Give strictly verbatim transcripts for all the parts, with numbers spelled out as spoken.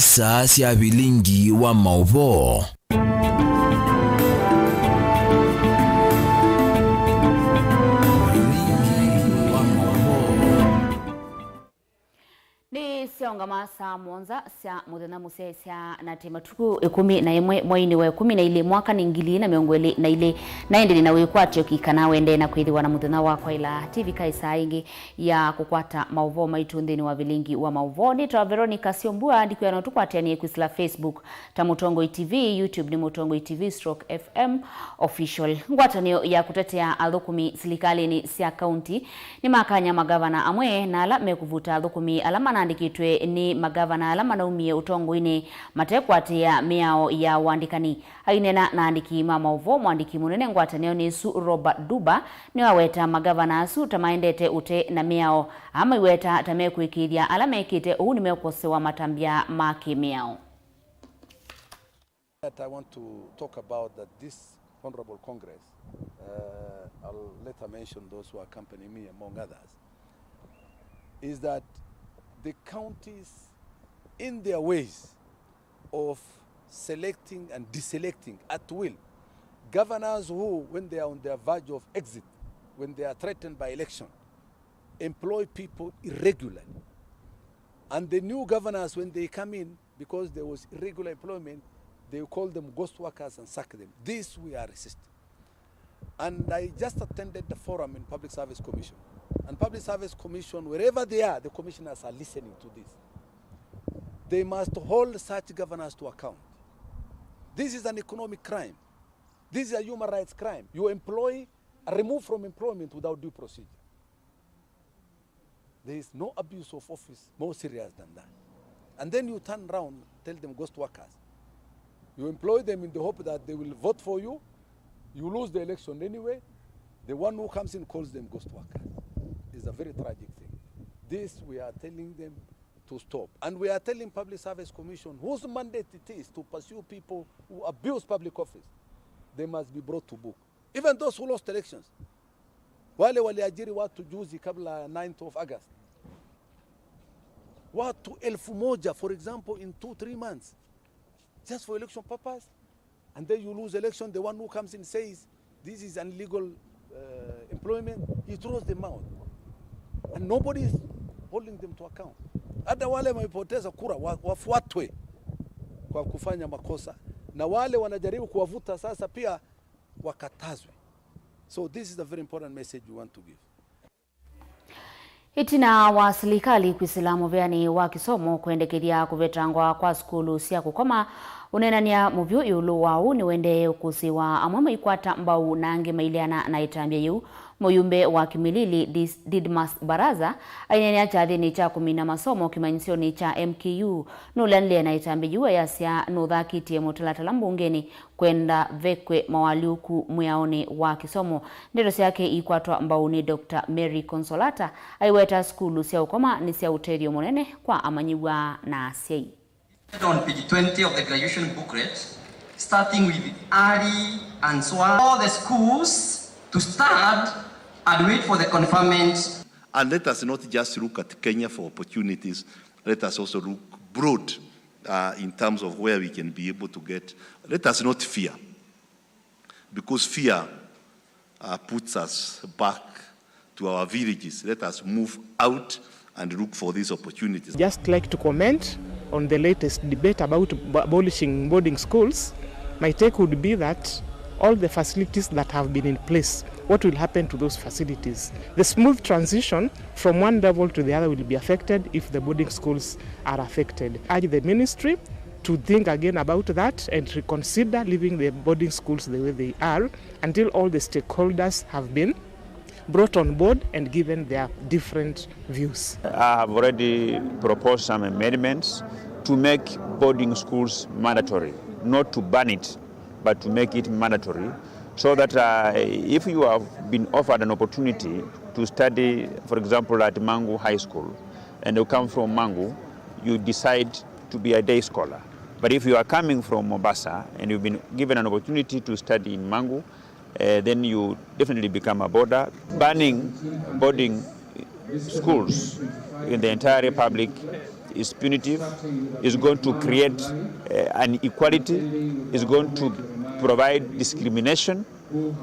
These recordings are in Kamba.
Saa sya vilingi wa maũvoo. Nĩ syaũngama saa mũonza sya mũthenya mũsyaĩĩsya na ti matukũ ĩkũmi na ĩmwe mweinĩ wa ĩkũmi na ilĩ mwaka nĩ ngili na mĩongo ĩlĩ na ilĩ, na ĩndĩ nĩ na wĩkwatyo ki kana wendee na kwĩthĩwa na mũthenya wa kwaĩla. Tivika ĩsaa ĩngĩ ya kũkwata maũvoo maitũ nthĩnĩ wa vilingi wa maũvoo. Nĩtawa Veronica Syombua, ndikwĩa no tũkwatĩanĩe kwĩsĩla Facebook ta Mũtongoi T V, YouTube nĩ Mũtongoi T V stroke F M Official. Ngwatanĩo ya kũtetea athũkũmi silikalĩnĩ sya kaunti nĩmakany'a magavana amwe na ala mekũvuta athũkũmi ala manaandĩkĩtwe nĩ magavana ala manaumie ũtongoinĩ matekwatĩĩa mĩao ya ũandĩkani. Aineena na aandĩki ma maũvoo, mwandĩki mũnene ngwatanĩonĩ ĩsu Robert Duba nĩwaweta magavana asu ta maendete ũte na mĩao, amaiweta ta mekũĩkĩĩthya ala mekĩte ũu nĩmekwosewa matambya ma kĩmĩao. That I want to talk about that this Honorable Congress, uh, I'll later mention those who accompany me among others, is that the counties in their ways of selecting and deselecting at will governors who, when they are on their verge of exit, when they are threatened by election, employ people irregularly. And the new governors, when they come in, because there was irregular employment, they call them ghost workers and sack them. This we are resisting. And I just attended the forum in Public Service Commission. And Public Service Commission, wherever they are, the commissioners are listening to this. They must hold such governors to account. This is an economic crime. This is a human rights crime. You employ, are removed from employment without due procedure. There is no abuse of office more serious than that. And then you turn around, tell them ghost workers. You employ them in the hope that they will vote for you. You lose the election anyway. The one who comes in calls them ghost workers. It's a very tragic thing. This we are telling them to stop. And we are telling Public Service Commission, whose mandate it is to pursue people who abuse public office, they must be brought to book. Even those who lost elections, wale waliajiri watu juzi kabla ya ninth of August, watu elfu moja, for example, in two, three months, just for election purpose, and then you lose election, the one who comes in says, "This is an illegal, uh, employment," he throws them out. And nobody is holding them to account. Hata wale wamepoteza kura, wa-, wafuatwe kwa kufanya makosa. Na wale wanajaribu kuwavuta sasa pia wakatazwe. So this is a very important message we want to give. Ĩtina wa silikalĩ kwĩsĩla mũveanĩ wa kĩsomo kwendekethya kũvetangwa kwa sukulu sya kũkoma, ũneenany'a mũvyũ ĩũlũ wa ũu nĩwendee ũkũsĩĩwa, amwe maikwata mbau na angĩ maileana na ĩtambya yĩu. Mũyumbe wa Kimilili, Dis-, Didmus Baraza, aineenea kyathĩnĩ kya kũmina masomo kĩmanyĩsyonĩ kya M K U. Nũleanĩlĩe na ĩtambya yĩu ayasya nũthakĩtye mũtalatala mbungenĩ kwenda vekwe mawalyũku mwĩaonĩ wa kĩsomo. Ndeto syake ikwatwa mbau nĩ Doctor Mary Consolata, aiweta sukulu sya ũkoma nĩ sya ũtethyo mũnene kwa amanyĩw'a na asyai. On page twenty of the graduation booklet, starting with early and so on, all the schools to start and wait for the conferment. And let us not just look at Kenya for opportunities. Let us also look broad, uh, in terms of where we can be able to get. Let us not fear, because fear, uh, puts us back to our villages. Let us move out and look for these opportunities. Just like to comment on the latest debate about ab-, abolishing boarding schools. My take would be that all the facilities that have been in place, what will happen to those facilities? The smooth transition from one level to the other will be affected if the boarding schools are affected. Urge the ministry to think again about that and reconsider leaving the boarding schools the way they are until all the stakeholders have been brought on board and given their different views. I have already proposed some amendments to make boarding schools mandatory, not to ban it, but to make it mandatory, so that, uh, if you have been offered an opportunity to study, for example, at Mangu High School, and you come from Mangu, you decide to be a day scholar. But if you are coming from Mombasa and you've been given an opportunity to study in Mangu, uh, then you definitely become a boarder. Banning boarding schools in the entire republic is punitive, is going to create uh, an inequality, is going to provide discrimination,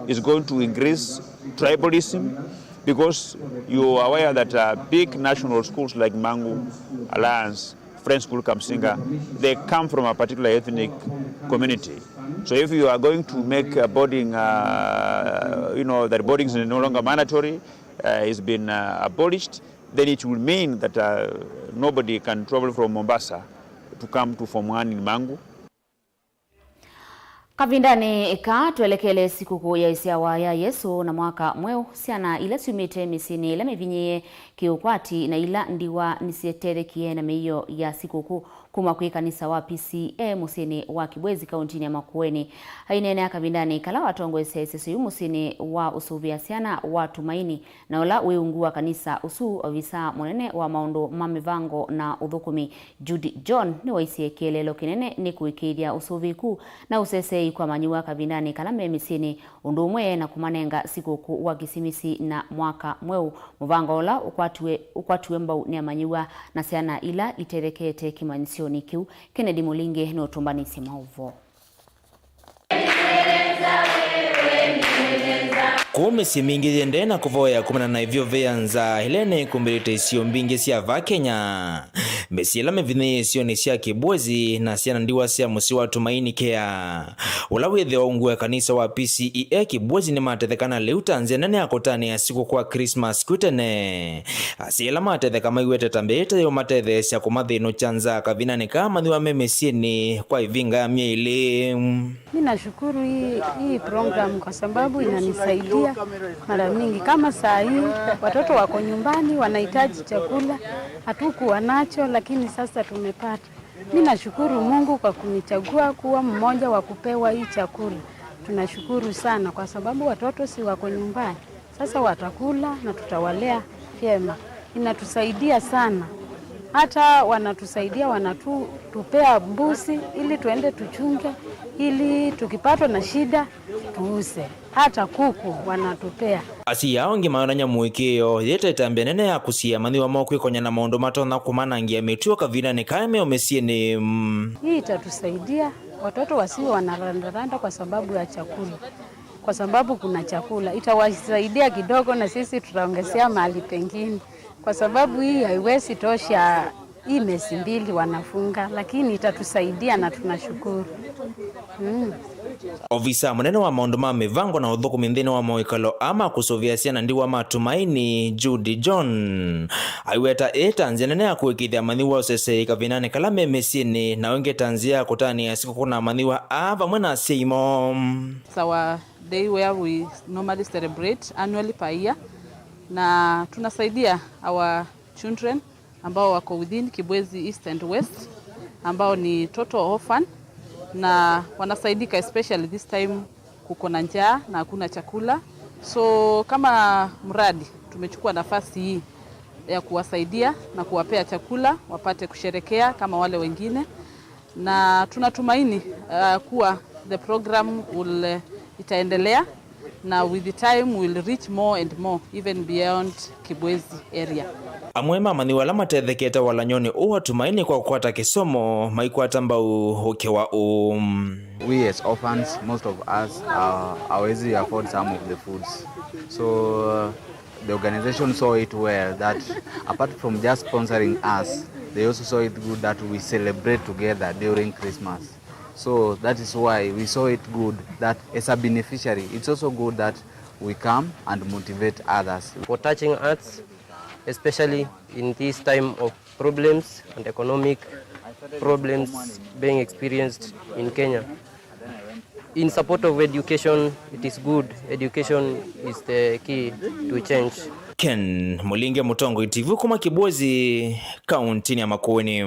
is going to increase tribalism, because you are aware that uh, big national schools like Mangu, Alliance, Friends School Kamsinga, they come from a particular ethnic community. So if you are going to make a boarding, uh, you know, that boarding is no longer mandatory, uh, it's been uh, abolished, then it will mean that uh, nobody can travel from Mombasa to come to Form one in Mangu. Kavindanĩ kaa twelekele sikũkũ ya ĩsyawa ya Yesũ na mwaka mweũ, syana ila syumĩte mĩsyĩnĩ ĩla mĩvinyĩĩe kĩũkwati na ila ndiwa nĩsyetethekie na mĩio ya sikũkũ kuma kwĩ kanisa wa P C E A mũsyĩnĩ wa Kibwezi, kauntinĩ ya Makueni. Aineenea kavindanĩ kala watongoesya ĩsesyo yĩu mũsyĩnĩ wa ũsũvĩa syana wa Tumaini, na ũla wĩ ungu wa kanisa ũsu, ovisa mũnene wa maũndũ ma mĩvango na ũthũkũmi, Judy John, nĩwaisye kĩeleelo kĩnene nĩ kũĩkĩĩthya ũsũvĩku na ũseseei kwa amanyĩw'a kavindanĩ kala me mĩsyĩnĩ, ũndũ ũmwe na kũmanenga sikũkũ wa Kĩsimisi na mwaka mweũ, mũvango ũla ũkwatiwe, ũkwatiwe mbau nĩ amanyĩw'a na syana ila itethekete kĩmanyĩsyonĩ kĩu. Kennedy Mũlinge nĩũtũmbanĩsye maũvoo. Kũu mĩsyĩ mingĩ yĩendee na kũvoya kumana na ĩvyũvĩa nzaa ĩla ĩnĩkũmbĩlĩte isio mbingĩ sya vaa Kenya. Mĩsyĩ ĩla mĩvinyĩĩe isionĩ sya Kibwezi na syana ndiwa sya mũsyĩ wa Tumaini Care, ũla wĩthĩwa ungu wa kanisa wa P C E A Kibwezi, nĩmatetheka na lĩu ta nzĩa nene ya kũtanĩa sikũkũ wa Christmas kwĩ tene. Asyai ala matetheka maiwete ta mbĩĩte ya ũmatetheesya kũmathĩnũkya nzaa kavindanĩ kaa mathiwa me mĩsyĩnĩ kwa ĩvinga ya myei ĩlĩ. Mi nashukuru hii, hii program kwa sababu inanisaidia mara mingi. Kama saa hii, watoto wako nyumbani, wanahitaji chakula, hatukuwa nacho, lakini sasa tumepata. Mi nashukuru Mungu kwa kunichagua kuwa mmoja wa kupewa hii chakula. Tunashukuru sana kwa sababu watoto si wako nyumbani. Sasa watakula na tutawalea vyema. Inatusaidia sana. Hata wanatusaidia, wanatupea mbuzi ili tuende tuchunge, ili tukipatwa na shida, tuuze. Hata kuku wanatupea. Asyai aa angĩ mayonany'a mũĩkĩĩo yĩ ta ĩtambya nene ya kũsiĩĩa mathiwa moo kwĩkonya na maũndũ matonya kũmanangĩa mĩtuo kavindanĩ kaa me o mĩsyĩnĩ. Hii itatusaidia watoto wasiwe wanarandaranda kwa sababu ya chakula. Kwa sababu kuna chakula, itawasaidia kidogo na sisi tutaongezea mahali pengine. Kwa sababu hii haiwezi tosha hii mesi mbili wanafunga, lakini itatusaidia na tunashukuru. Mm. Ovisa mũnene wa maũndũ ma mĩvango na ũthũkũmi nthĩnĩ wa mawĩkalo aa ma kũsũvĩa syana ndiwa ma Tumaini, Judy John, aiweta ĩĩ ta nzĩa nene ya kũĩkĩĩthya mathiwa ũseseĩ kavindanĩ kala me mĩsyĩnĩ, na ĩngĩ ta nzĩa ya kũtanĩa sikũkũ na mathiwa aa vamwe na asyai moo. It's our day where we normally celebrate annually per year, na tunasaidia our children ambao wako within Kibwezi East and West, ambao ni total orphan, na wanasaidika, especially this time kuko na njaa na hakuna chakula. So kama mradi tumechukua nafasi hii ya kuwasaidia na kuwapea chakula wapate kusherekea kama wale wengine, na tunatumaini uh, kuwa the program will uh, itaendelea, na with the time will reach more and more, even beyond Kibwezi area. Amwe ma amanyĩw'a ala matethekete walany'onĩ ũũ wa Tumaini kwa kũkwata kĩsomo maikwata mbau ũkĩ wa ũũ. We as orphans, most of us uh, hawezi afford some of the foods, so uh, the organization saw it well that apart from just sponsoring us, they also saw it good that we celebrate together during Christmas. So that is why we saw it good that as a beneficiary, it's also good that we come and motivate others. For touching arts, especially in this time of problems and economic problems being experienced in Kenya. In support of education, it is good. Education is the key to change. Ken Mũlinge, Mũtongoi T V kuma Kibwezi, kauntinĩ ya Makueni.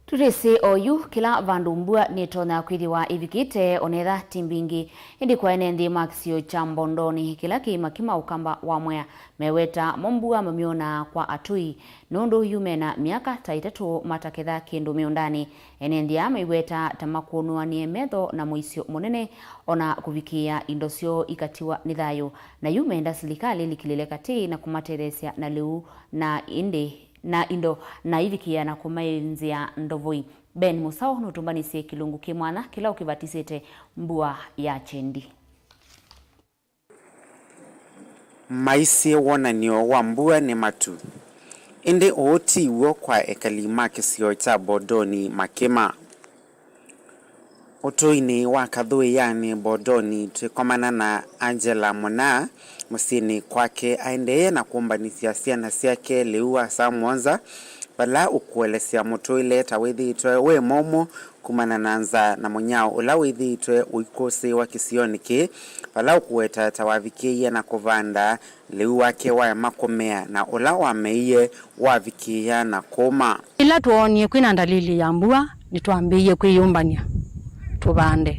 Tũtĩsĩ oyu, kĩla vandũ mbua nĩtonya kwĩthĩwa ĩvikĩte, onetha ti mbingĩ, ĩndĩ kwa ene nthĩ ma kĩsio kya Mbondoni, kĩla kĩ Makima, Ũkamba wa Mwea, meweta mo mbua mamyonaa kwa atũi, nũndũ yu mena myaka ta ĩtatũ mataketha kĩndũ mĩũndanĩ. Ene nthĩ aa maiweta ta makũnũanĩe metho na mũisyo mũnene, ona kũvikĩĩa indo syoo ikatiwa nĩ thayũ. Na yu meenda silikalĩ ĩlikĩlĩle katĩ na kũmatetheesya na lĩu na ĩndĩ na indo na ivikĩĩa na kũmaĩnzĩa ndovoi. Ben Mũsaũ nũtũmbanĩsye kĩlungu kĩ mwanya kĩla ũkĩvatisĩte mbua ya kyendi. Maisye wonany'o wa mbua nĩ matu, ĩndĩ ũũ ti w'o kwa ekali ma kĩsio kya Mbondoni Makima. Ũtũinĩ wa Kathũĩanĩ Mbondoni, twĩkomana na Angela Mũnaa mũsyĩnĩ kwake, aendee na kũmbanĩsya syana syake lĩu wa saa mũonza, vala ũkũelesya mũtũĩle ta wĩthĩĩtwe wĩ mũmũ kumana na nzaa na mũnyao ũla wĩthĩĩtwe ũikũsĩĩwa kĩsionĩ kĩĩ, vala ũkũweta ta wavikĩie na kũvanda, lĩu wake waema kũmea, na ũla wameie wavikĩĩa na kũma. Ĩla twoonie kwĩna ndalili ya mbua, nĩtwambĩĩie kwĩyũmbany'a tũvande.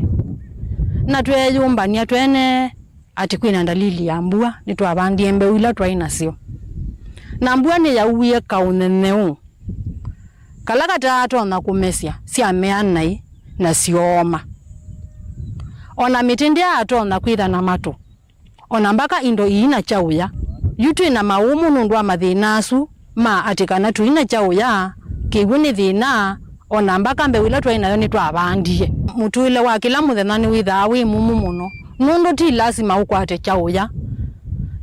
Na tweeyũmbany'a twene atĩ kwĩna ndalili ya mbua, nĩtwavandie mbeũ ila twaĩ nasyo. Na mbua nĩyauie kaũnyenyeũ kala kataatonya kũmesya, syamea naĩ na syooma. O na mĩtĩ ndyaatonya kwĩtha na matũ, o na mbaka indo iina kyaũya. Yu twĩ na maũmũ nũndũ wa mathĩna asu ma atĩ kana tũina kyaũya, kĩw'ũ nĩ thĩna, o na mbaka mbeũ ila twaĩ nayo nĩtwavandie. Mũtũĩle wa kĩla mũthenya nĩwĩthaa wĩ mũmũ mũno, nũndũ ti lasima ũkwate kyaũya.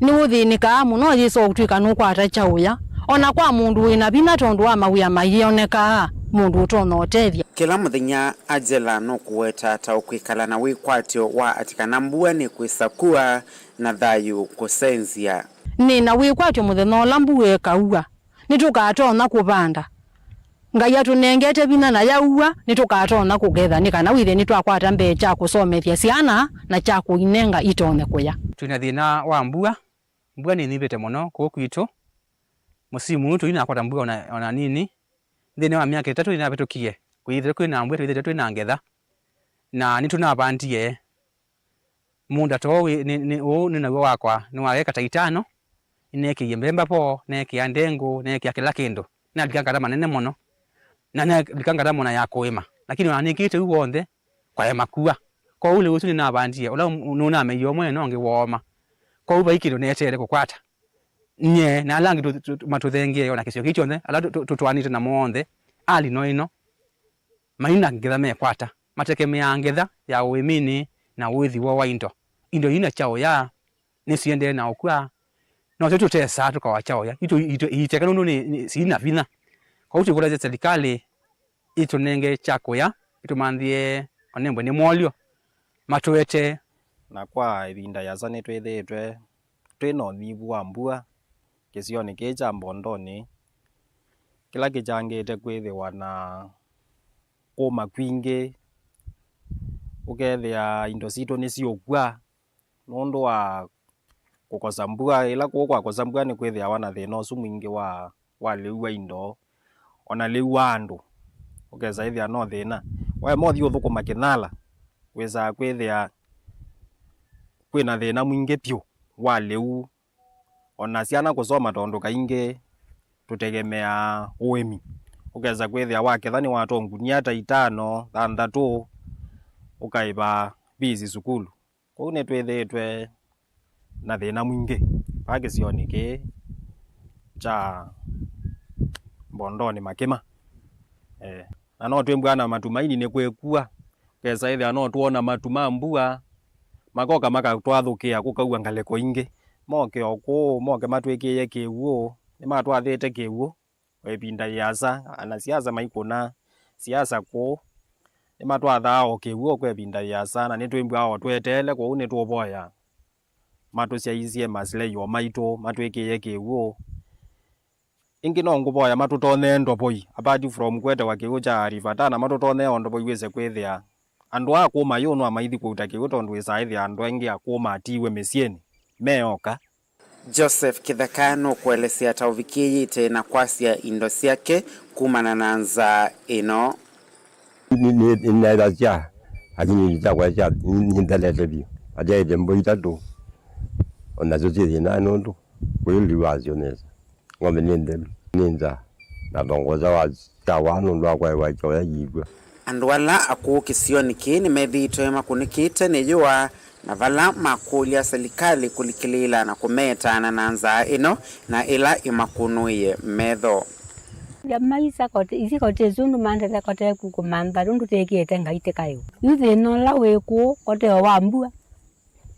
Nĩũthĩnĩkaa mũno yĩsa ũtw'ĩka nũkwata kyaũya, o na kwa mũndũ wĩ na vinya tondũ wa mawĩa mayĩonekaa mũndũ ũtonya ũtethya. Kĩla mũthenya Angela nũkũweta ta ũkwĩkala na wĩkwatyo wa atĩ kana mbua nĩkwĩsa kua na thayũ kũsenzya. Nĩ na wĩkwatyo mũthenya ũla mbua ĩkaua, nĩtũkatonya kũvanda. Ngai atũnengete vinya na yaua, nĩtũkatonya kũgetha, nĩ kana wĩthĩe nĩtwakwata mbee kya kũsomethya syana na kya kũinenga itonye kũya. Twĩ na thĩna wa mbua. Mbua nĩnyivĩte mũno kũũ kwitũ. Mũsimu ũyũ tũinakwata mbua ona, ona nini. Nthĩnĩ wa myaka ĩtatũ ĩnavĩtũkie, kwĩthĩtwe kwĩ na mbua, twĩthĩtwe twĩ na ngetha, na nĩtũnavandie. Mũũnda ta ũũ wĩ, nĩ, nĩ, ũũ nĩ naw'o wakwa, nĩ wa eka ta itano. Nĩneekĩie mbemba vo, neekĩa ndengũ, neekĩa kĩla kĩndũ. Nalika ngarama nene mũno, na nalika ngarama ona ya kũĩma, lakini ona nĩkĩte ũu w'onthe, kwaema kua. Kwoou lĩu ũsu nĩnavandie, ũla nũnameie ũmwe na ũngĩ wooma. Kwoou vai kĩndũ neteele kũkwata. Nyie na ala angĩ tũ-, tũ-, matũthengee, o na kĩsio kĩu kyonthe, ala tũ-, tũ-, tũtwaanĩte namo onthe, alino ĩno, mai na ngetha mekwata. Matekemeaa ngetha ya ũĩmĩnĩ na ũĩthi woo wa indo. Indo iina kyaũya nĩsiendee na ũkw'a, nosyo tũtesaa tũkawa kyaũya. Itũ, itũ iiteka nũndũ nĩ, nĩ, siina vinya. Kwoou twĩkũlasya silikalĩ ĩtũnenge kya kũya, ĩtũmanthĩe, onembwe nĩ mwolyo, matũete. Na kwa ĩvinda yĩasa nĩtwĩthĩĩtwe twĩ na ũnyivu wa mbua kĩsionĩ kĩĩ kya Mbondoni, kĩla kĩkyangĩte kwĩthĩwa na kũma kwingĩ, ũkethĩa indo sitũ nĩsiũkw'a nũndũ wa kũkosa mbua. Ĩla kũũ kwakosa mbua nĩkwĩthĩawa na thĩna ũsu mwingĩ wa, wa lĩu wa indo, o na lĩu wa andũ. Ũkesa ĩthĩa no thĩna. Waema ũthi ũthũkũma kĩnyala, wĩsaa kwĩthĩa kwĩ na thĩna mwingĩ vyũ wa lĩu. O na syana kũsoma, tondũ kaingĩ tũtegemeaa ũĩmi. Ũkesa kwĩthĩa waketha nĩwatwa ngunia ta itano, thanthatũ, ũkaĩva fees sukulu. Kwoou nĩtwĩthĩĩtwe na thĩna mwingĩ vaa kĩsionĩ kĩĩ kya Mbondoni Makima. Eh, na no twĩmbwa na matumaini nĩ kwĩkua. Ũkesa ĩthĩa no twona matu ma mbua, makoka makatwathũkĩa kũkaua ngalĩko ingĩ. Moke o kũũ, moke matwĩkĩĩe kĩw'ũ, nĩmatwathĩte kĩw'ũ. Kwa ĩvinda yĩasa, anasiasa maikũna siasa kũũ, nĩmatwathaa o kĩw'ũ kwa ĩvinda yĩasa, na nĩtwĩmbwaa o tweteele, kwoou nĩtũũvoya matũsyaisye masilai o maitũ, matwĩkĩĩe kĩw'ũ. Ĩngĩ no ngũvoya matũtonyee ndovoi, apart from kũetewa kĩw'ũ kya River Tana, matũtonyee o ndovoi wĩse kwĩthĩa andũ aa kũma yũũ no maithi kũuta kĩw'ũ, tondũ wĩsaa ĩthĩa andũ aingĩ akũũ matiiwe mĩsyĩnĩ, me oka. Joseph Kĩtheka nũkũelesya ta ũvikĩĩte na kwasya indo syake kumana na nzaa ĩno. Nĩ- nĩ- nĩnaĩthasya, lakini nĩtakwasya nĩnthelete vyũ. Atyaĩte mbũi itatũ, o nasyo syĩ thĩna nũndũ kũyũ liu wasyo nesa. Ng'ombe nĩ nthelu, nĩ nza, na thongoza wa kyawa nũndũ wa kwaĩwa kyoya yĩw'a. Andũ ala akũũ kĩsionĩ kĩĩ nĩmethĩĩtwe makũnĩkĩte nĩ yũa, na vala makũlya silikalĩ kũlikĩlĩĩla na kũmetaana na nzaa ĩno na ĩla ĩmakũnũĩe metho. Ndamaisa kote, isi kote sũndũ mandethe kote ku kũmantha, nũndũ tĩkĩte Ngai tĩkaĩwa. Yu thĩna ũla wĩ kũũ kote o wa mbua.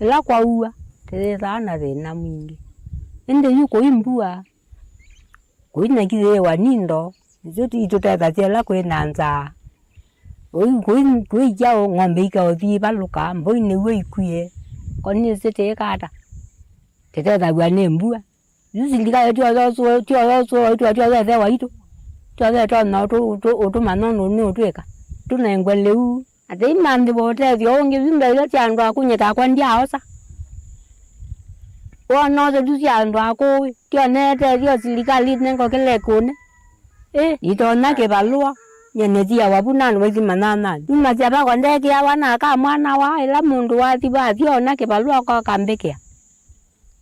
Ĩla kwaua, tĩyĩthaa na thĩna mwingĩ. Ĩndĩ yu kũi mbua, kũi nyeki yĩĩwa nĩ indo, nĩsyo itũtethasya ĩla kwĩ na nzaa. Kũi, kũi, kũi kyaũ ng'ombe ikaũthi ivalũka, mbũi nĩw'o ikwie, ko nĩsĩ tĩĩka ata? Tĩtethaw'a nĩ mbua. Yu silikalĩ tyo yosũe, tyo yosũe, tyo, tyo yethe waitũ. Tyo yetonya ũtũ-, ũtũ-, ũtũmanya ũndũ nĩ ũtwĩka. Tũnengwe lĩu. Atĩ imanthĩwa ũtethyo ũngĩ, yu mbesa sya andũ akũnyĩ takwa ndyaaosa. Wona ũtethyo sya andũ akũũ, ĩ, tyo neetethyo silikalĩ nengo kĩla ĩkũne. Ĩ, nitonya kĩvalũa, nyene thiawa vu na andũ maithi manyanyanĩ. Yumasya vakwa ndeekĩawa na aka mwana wa, ĩla mũndũ wathi wathi ona kĩvalũa kwa kambĩkĩa.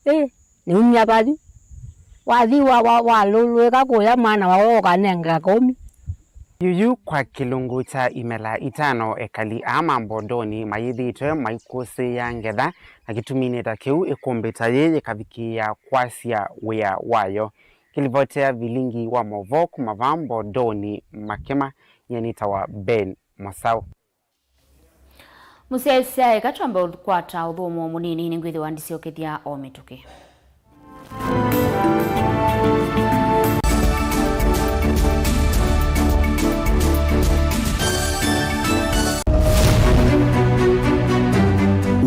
Ĩ, nĩumya vathi. Wathi wa, wa, walũlũĩka kũya mwana wa ũkanenga kaũmi. Yuyu kwa kĩlungu kya imela itano ekali aa ma Mbondoni mayĩthĩĩtwe maikũsĩĩa ngetha, na kĩtumi nĩ ta kĩu ĩkũmbĩ ta yĩĩ yĩkavikĩĩa kwasya wĩa wayo. Kĩlivotea vilingi wa maũvoo kuma vaa Mbondoni Makema, nyie nĩtawa Ben Mosau. Mũsyaĩĩsya, eka twambe ũkwata ũthũmũo mũnini, nĩngwĩthĩwa ndisyokethya o mĩtũkĩ.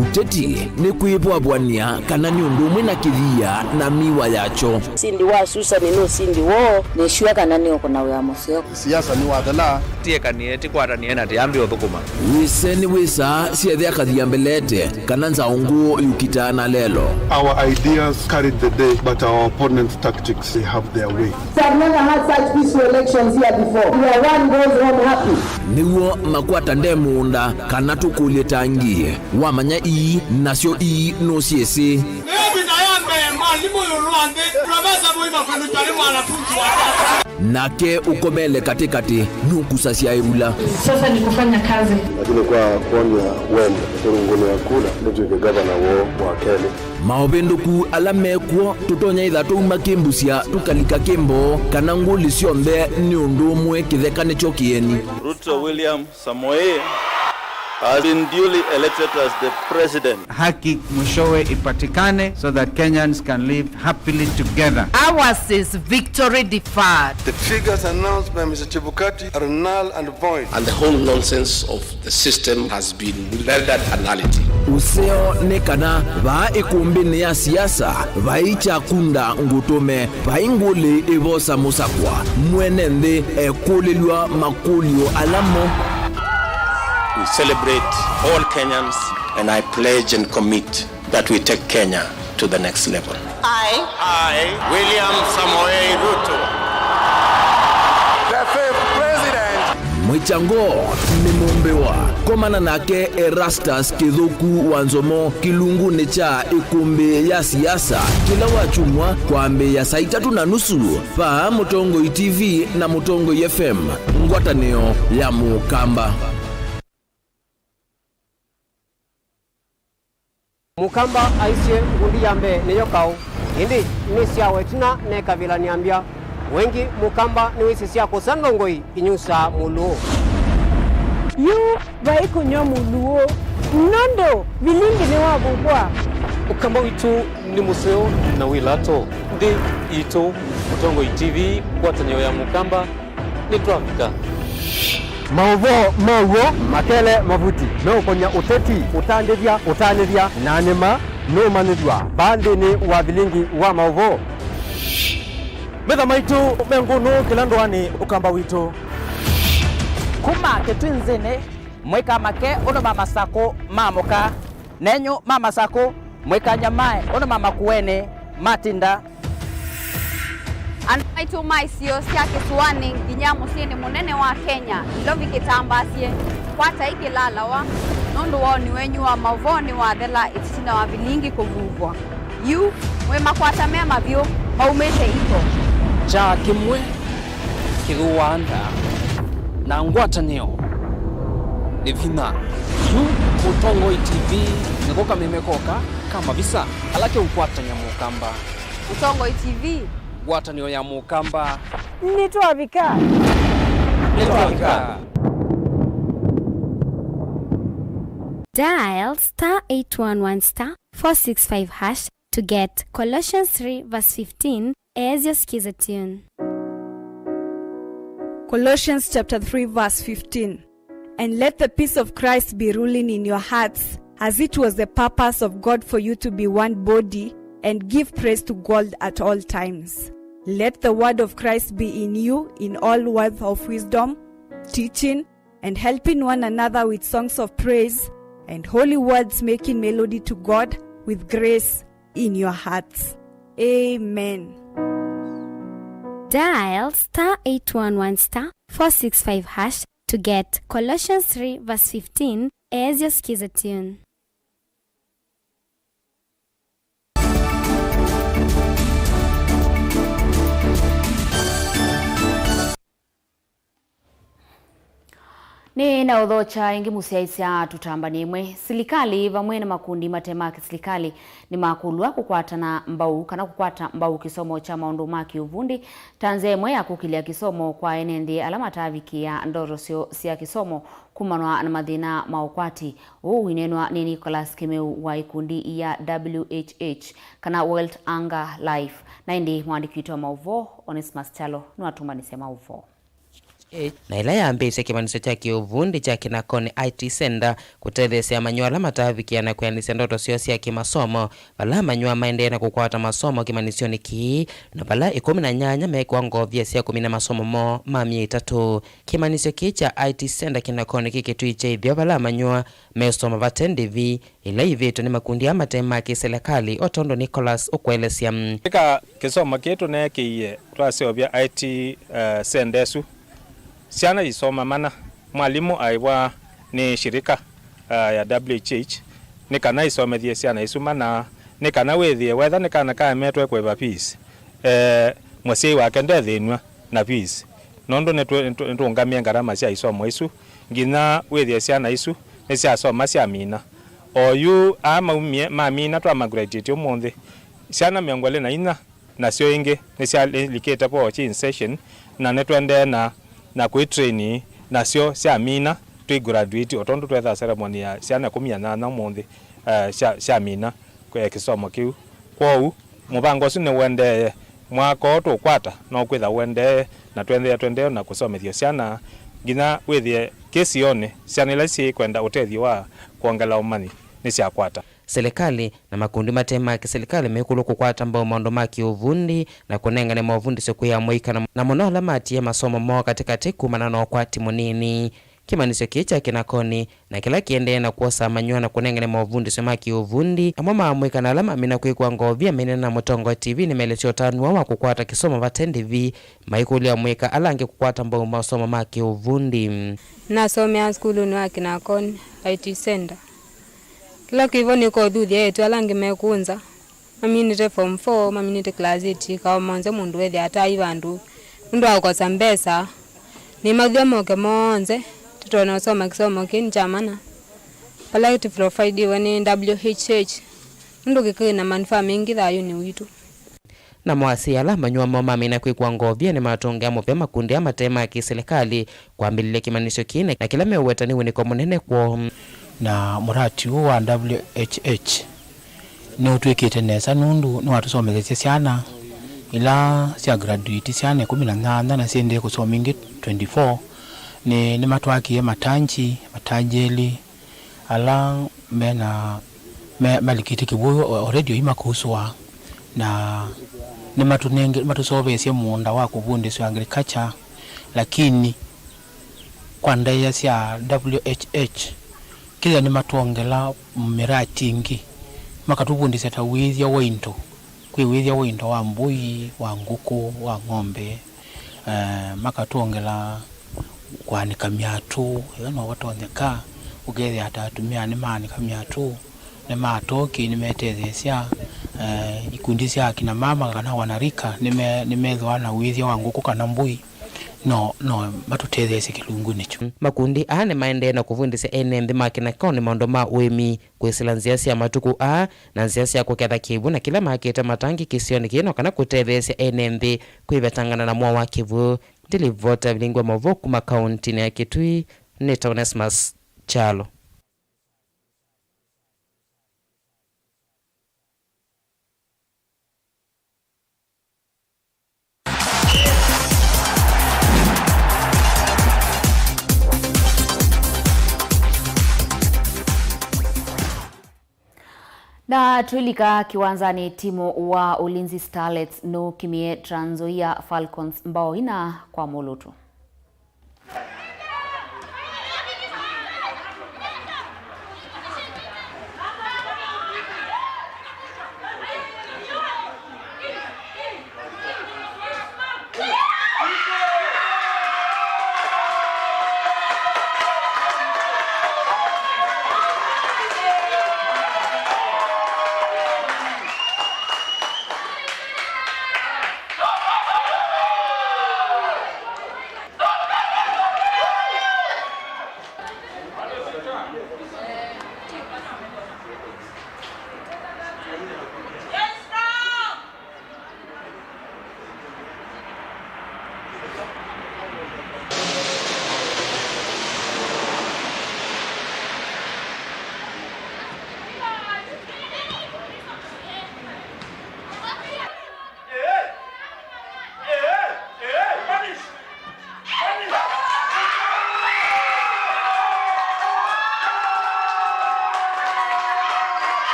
Ũteti nĩ kwĩvwavw'ania kana nĩ ũndũ ũmwe na kĩthia na mĩwa yakyo. Ũsindi wa Susan nĩ ũsindi woo. Nĩsw'a kana nĩũkũna wĩa mũseo. Siasa nĩwathela. Tiekanie, tikwatanĩe na tiambi ũthũkũma. Wĩse nĩ wĩsaa syethe akathia mbelete, kana nzaũ ngũũ yũkitaa na lelo. Our ideas carried the day, but our opponents' tactics, they have their way. We have never had such peaceful elections here before. Where one goes home happy. Nĩw'o makwata nde mũũnda, kana tũkũlye tangi. Wamanya ii, nasyo ii nũsyĩsĩ. Ĩyo vita ya mbee, mwalimũ ĩũlũ wa nthĩ, Profesa Moi Makwelũ Kyali mwanafunzi wa tata. Nake ũkomele katĩkatĩ nũkusasya ĩvula. Sasa ni kufanya kazi. Lakini kwa kuonia wendo, kũrũngũnĩa kula, nĩtw'ĩke gavana woo wa kelĩ. Maũvĩndũku ala mekw'o, tũtonya ĩtha tũuma kĩmbusya, tũkalika kĩmboo, kana ngũlĩ syonthe nĩ ũndũ ũmwe kĩtheka nĩkyo kĩeni. Ruto William Samoei has been duly elected as the president. Haki mwishowe ipatikane so that Kenyans can live happily together. Ours is victory deferred. The figures announced by Mister Chebukati are null and void. And the whole nonsense of the system has been rendered a nullity. Ũseo nĩ kana vaa ĩkũmbĩnĩ ya siasa vai kyakunda ngũtũme. Vai ngũlĩ ĩvosa mũsakwa, mwene nthĩ ekũlĩlw'a makũlyo ala mo. We celebrate all Kenyans, and I pledge and commit that we take Kenya to the next level. I, I, William Samoei Ruto, the fifth president. Mwĩkyango nĩ mũmbĩwa. Komana nake Erastus Kĩthũku wa Nzomo kĩlungunĩ kya ĩkũmbĩ ya siasa kĩla wakyumwa kwambĩĩa saa itatũ na nusu vaa Mũtongoi T V na Mũtongoi F M, ngwatanĩo ya Mũkamba. Mũkamba aisye ngundi ya mbee nĩyo kaũ, ĩndĩ nĩ syawa ĩtina mekavĩlanĩa mbya. Wengĩ Mũkamba nĩwĩsĩ sya kũsa ndongoi inyusaa mũlũũ. Yu vai kũnyw'a mũlũũ, nũndũ vilingi nĩwavukwa. Ũkamba witũ nĩ mũseo na wĩ lato. Nthĩ yitũ, Mũtongoi T V, ngwatanĩo ya Mũkamba. Nĩtwavika. Maũvoo ma w'o makele mavuti meũkonya ũteti, ũtandĩthya, ũtanĩthya, na nĩma nũũmanyĩthw'a vaa nthĩnĩ wa vilingi wa maũvoo. Metha maitũ me ngũnũ kĩla ndũanĩ Ũkamba witũ. Kuma Kĩtwinzĩnĩ, mwĩkamake ũndũ ma Masakũ maamũka. Nenyu ma Masakũ, mwĩkanyamae ũndũ ma Makueni Matinda. Andũ maitũ ma isio sya kĩsũanĩ nginya mũsyĩnĩ mũnene wa Kenya, Nairobi kĩtambaasye, kwatai kĩlalawa nũndũ woni wenyu wa maũvoo nĩwathela ĩtina wa vilingi kũvuvwa. Yu mwĩ makwata me mavyũ maumĩte iko. Kyaa kĩmwe kĩthũaa nda, na ngwatanĩo nĩ vinya. Yu Mũtongoi T V nĩko kameme koka ka mavisa ala keũkwatany'a Mũkamba. Mũtongoi T V. Ngwatanĩo ya Mũkamba. Nĩtwavika. Nĩtwavika. Dial star eight one one star four six five hash to get Colossians three verse fifteen as your skiza tune. Colossians chapter three verse fifteen. And let the peace of Christ be ruling in your hearts, as it was the purpose of God for you to be one body, and give praise to God at all times. Let the word of Christ be in you in all words of wisdom, teaching, and helping one another with songs of praise and holy words, making melody to God with grace in your hearts. Amen. Dial star eight one one star four six five hash to get Colossians three verse fifteen as your skiza tune. Nĩ na ũthokya ĩngĩ mũsyaĩĩsya tũtambany'e ĩmwe. Silikalĩ vamwe na makundi mate ma kĩsilikalĩ nĩmakũlw'a kũkwatana mbau kana kũkwata mbau kĩsomo kya maũndũ ma kĩũvundi ta nzĩa ĩmwe ya kũkĩlya kĩsomo kwa ene nthĩ ala matavikĩa ndoto syoo sya kĩsomo kumanwa na mathĩna ma ũkwati. Ũu wĩneenwa nĩ Nicholas Kĩmeu wa ikundi ya W H H kana World Hunger Life, na ĩndĩ mũandĩki witũ wa maũvoo Onesmus Kyalo nĩwatũmbanĩsye maũvoo. Na ĩla yambĩĩsye kĩmanyĩsyo kya kĩũvundi kya Kinakoni I T Center kũtetheesya amanyĩw'a ala mataavikĩa na kwĩanĩsya ndoto syoo sya kĩmasomo, vala amanyĩw'a maendee na kũkwata masomo kĩmanyĩsyonĩ kĩĩ, na vala ĩkũmi na nyanya meekĩwa ngovia sya kũmina masomo moo ma myei ĩtatũ. Kĩmanyĩsyo kĩĩ kya I T Center Kinakoni kĩ kĩtui kya ĩtheo vala amanyĩw'a meũsoma vate ndĩvi, ĩla ĩivĩtwe nĩ makundi aa mate ma kĩ-silikalĩ, o tondũ Nicholas ũkũelesya. Ĩka kĩsomo kĩĩ tũneekĩie twaseũvya I T, eh, senda ĩsu. Syana isoma mana. Mwalimũ aĩvwa nĩ shirika, eh, ya W H H nĩ kana ĩsomethye syana isu mana, nĩ kana wĩthĩe wetha nĩ kana kaemetwe kũĩva fees, eh, mũsyai wake ndethĩnw'a na fees, nũndũ nĩtũ-, nĩtũ-, nĩtũũngamie ngarama sya isomo isu. Nginya wĩthĩe syana isu nĩsyasoma syamina. Oyu aa maumie, mamina, twamagraduate ũmũnthĩ. Syana mĩongo ĩlĩ na inya nasyo ĩngĩ nĩsyalikĩte vo in session, na nĩtũendee na, na kwĩtrain nasyo syamina, twĩ graduate, o tondũ twethaa ceremony ya syana ĩkũmi na nyanya ũmũnthĩ, eh, sya, syamina, eh, kĩsomo kĩu. Kwoou, mũvango ũsu nĩũendee. Mwaka ũũ tũũkwata no kwĩtha ũendee, na twendeea, twendeea na kũsomethya syana nginya wĩthĩe kĩsionĩ, syana ila syĩkwenda ũtethyo wa kwongela ũmanyi nĩsyakwata. Silikalĩ na makundi mate ma kĩsilikalĩ mekulwa kũkwata mbau maũndũ ma kĩũvundi na kũnengane mavundĩsyo kwĩ amũika na, na mũno ala matiie masomo moo katĩkatĩ kumana na ũkwati mũnini. Kĩmanyĩsyo kĩĩ kya Kinakoni na kĩla kĩendee na kwosa amanyĩw'a na kũnengane mavundĩsyo ma kĩũvundi, amwe ma amũika na ala mamina kwĩkwa ngovia maineena na Mũtongoi T V nĩmaelesya ũtanu woo wa kũkwata kĩsomo vate ndĩvi, maikũlya amũika ala angĩ kũkwata mbau masomo ma kĩũvundi. Nasomea sukulunĩ wa Kinakoni I T Center. Kĩla kĩvo nĩ kũthuthya eĩtu ala angĩ me kũũ nza. Maminĩte form four, maminĩte class eight, kaomonze mũndũ wethĩa ataai vandũ nũndũ wa kũkosa mbesa. Nĩmathw'a moke monthe, tũtonya ũsoma kĩsomo kĩĩ nĩ kya mana. Vala tũprovidiwe nĩ W H H, nũndũ kĩkĩ na manufaa maingĩ thayũnĩ witũ. Namo asyai ala amanyĩw'a moo mamina kwĩkwa ngovia nĩmatũngĩa mũvea makundi aa mate ma kĩ-silikalĩ kwambĩlĩlya kĩmanyĩsyo kĩĩ na kĩla meũweta nĩ wĩnĩko mũnene kwoo. Na mũrati ũũ wa W H H nĩũtwĩkĩte nesa nũndũ nĩwatũsomethesye syana ila sya graduate, syana ĩkũmi na nyanya na syendee kũsoma ingĩ twenty-four. Nĩ, nĩmatwakie matanji, matanji elĩ, ala mena, me, malikĩte kĩw'ũ already oyu makusũa, na nĩmatũnenge-, nĩmatũsoveesye mũũnda wa kũvundĩswa agriculture, lakini kwa ndaĩa sya W H H, kĩthĩa nĩmatwongela mĩrati ĩngĩ, makatũvundĩsya ta ũĩthya wa into. Kwĩ wĩthya wa indo wa mbũi, wa ngũkũ, wa ng'ombe, eh, makatwongela kũanĩka myatũ, ĩla no vatonyeka, ũkethĩa ta atumĩa nĩmaanĩka myatũ, nĩmatoki, nĩmetetheesya, eh, ikundi sya akina mama kana wanarika nĩme-, nĩmethĩwa na wĩthya wa ngũkũ kana mbũi, no, no matũtetheesye kĩlungunĩ kyu. Makundi aa nĩmaendee na kũvundĩsya ene nthĩ ma Kinakaoni maũndũ ma ũĩmi, kwĩsĩla nzĩa sya matukũ aa, na nzĩa sya kũketha kĩw'ũ na kĩla makĩte matangi kĩsionĩ kĩĩ, no kana kũtetheesya ene nthĩ kwĩvetangana na mwao wa kĩw'ũ. Ndilivota vilingwa maũvoo kuma kauntinĩ ya Kitui, nĩ ta Onesmus Kyalo. Na twĩlika kĩwanzanĩ, timu wa Ulinzi Starlets nũkimie Trans Nzoia Falcons mbao ina kwa mũlũtũ.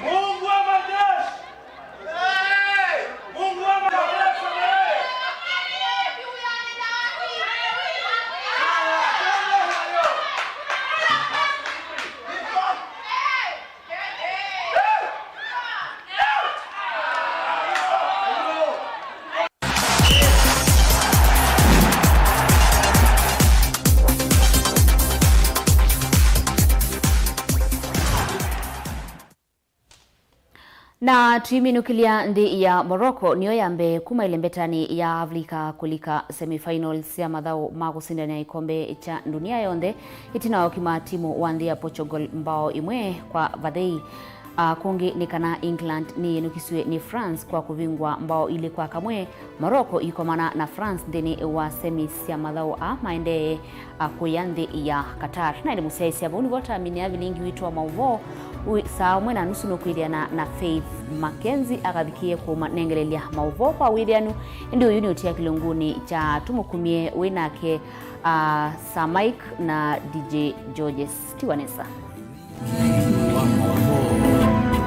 Mungu wa majeshi! Mungu wa majeshi! Na tũiminũkĩlya, nthĩ ya Morocco nĩyo ya mbee kuma ĩlembetanĩ ya Avilika kũlika semifinals sya mathaũ ma kũsindana ĩkombe kya ndunia yonthe, ĩtina wa ũkima timu wa nthĩ ya Portugal mbao ĩmwe kwa vathei. A, kũngĩ nĩ kana England nĩyĩnũkisw'e nĩ France kwa kũvingwa mbao ilĩ kwa kamwe. Morocco ikomana na France nthĩnĩ wa semis sya mathaũ aa maendee, a, kũya nthĩ ya Qatar. Na ĩndĩ mũsyaĩĩsya, vau nĩvo twaminĩa vilingi witũ wa maũvoo. Wĩ saa ũmwe na nusu nũkwĩthĩana na Faith Mackenzie akathikie kũmanengelelya maũvoo kwa wĩthĩanu. Ĩndĩ ũyu nĩ ũtia kĩlungunĩ kya tũmũkumye wĩ nake, a, Sir Mike na D J Georges. Tiwa nesa.